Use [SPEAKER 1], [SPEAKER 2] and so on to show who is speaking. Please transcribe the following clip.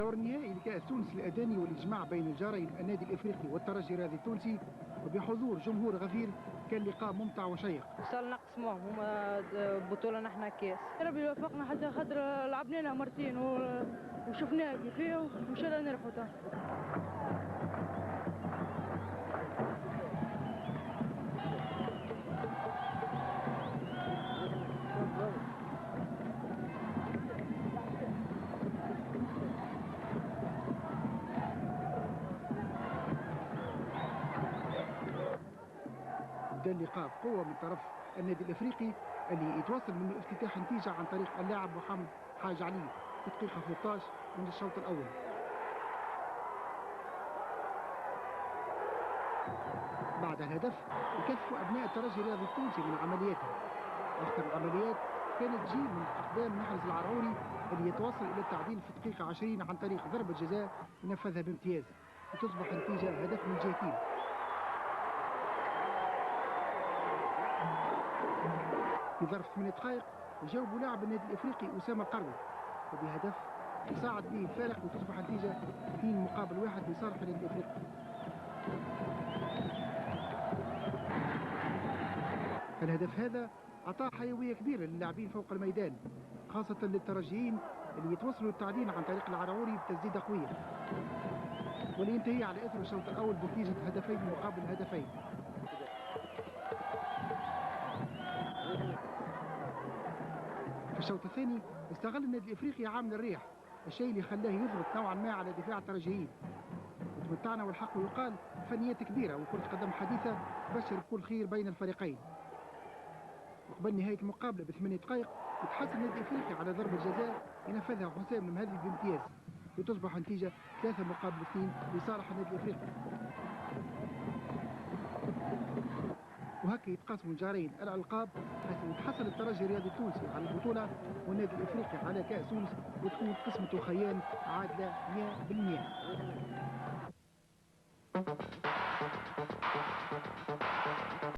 [SPEAKER 1] دور النهائي لكأس تونس الأداني والإجماع بين الجارين النادي الإفريقي والترجي الرياضي التونسي، وبحضور جمهور غفير كان لقاء ممتع وشيق.
[SPEAKER 2] إن شاء الله نقسموهم هما بطولة نحن كاس.
[SPEAKER 3] ربي يوفقنا حتى خاطر لعبنا مرتين وشفناها كيفاه وإن شاء الله نربحوا.
[SPEAKER 1] بدا اللقاء بقوة من طرف النادي الافريقي اللي يتواصل منه افتتاح النتيجة عن طريق اللاعب محمد حاج علي في دقيقة 13 من الشوط الاول. بعد الهدف يكثفوا ابناء الترجي الرياضي التونسي من عملياتهم. اخطر العمليات كانت تجي من اقدام محرز العرعوري اللي يتوصل الى التعديل في دقيقة 20 عن طريق ضربه جزاء ينفذها بامتياز وتصبح النتيجة هدف من جهتين. في ظرف 8 دقائق جاوبوا لاعب النادي الافريقي اسامة القروي وبهدف يصعد به الفارق وتصبح النتيجة 2-1 لصالح النادي الافريقي. الهدف هذا اعطى حيوية كبيرة للاعبين فوق الميدان، خاصة للترجيين اللي يتوصلوا للتعديل عن طريق العرعوري بتسديده قوية، واللي ينتهي على اثر الشوط الاول بنتيجة 2-2. في الشوط الثاني استغل النادي الافريقي عامل الريح، الشيء اللي خلاه يضغط نوعا ما على دفاع الترجيين. وتمتعنا والحق يقال فنيات كبيرة وكره قدم حديثه تبشر بكل خير بين الفريقين. وقبل نهاية المقابلة ب8 دقائق يتحصل النادي الافريقي على ضربه جزاء ينفذها حسام المهذي بامتياز وتصبح النتيجة 3-2 لصالح النادي الافريقي. وهكا يتقاسموا الجارين الألقاب، حيث يتحصل الترجي الرياضي التونسي على البطولة والنادي الإفريقي على كأس تونس، وتكون قسمته خيال عادلة 100%.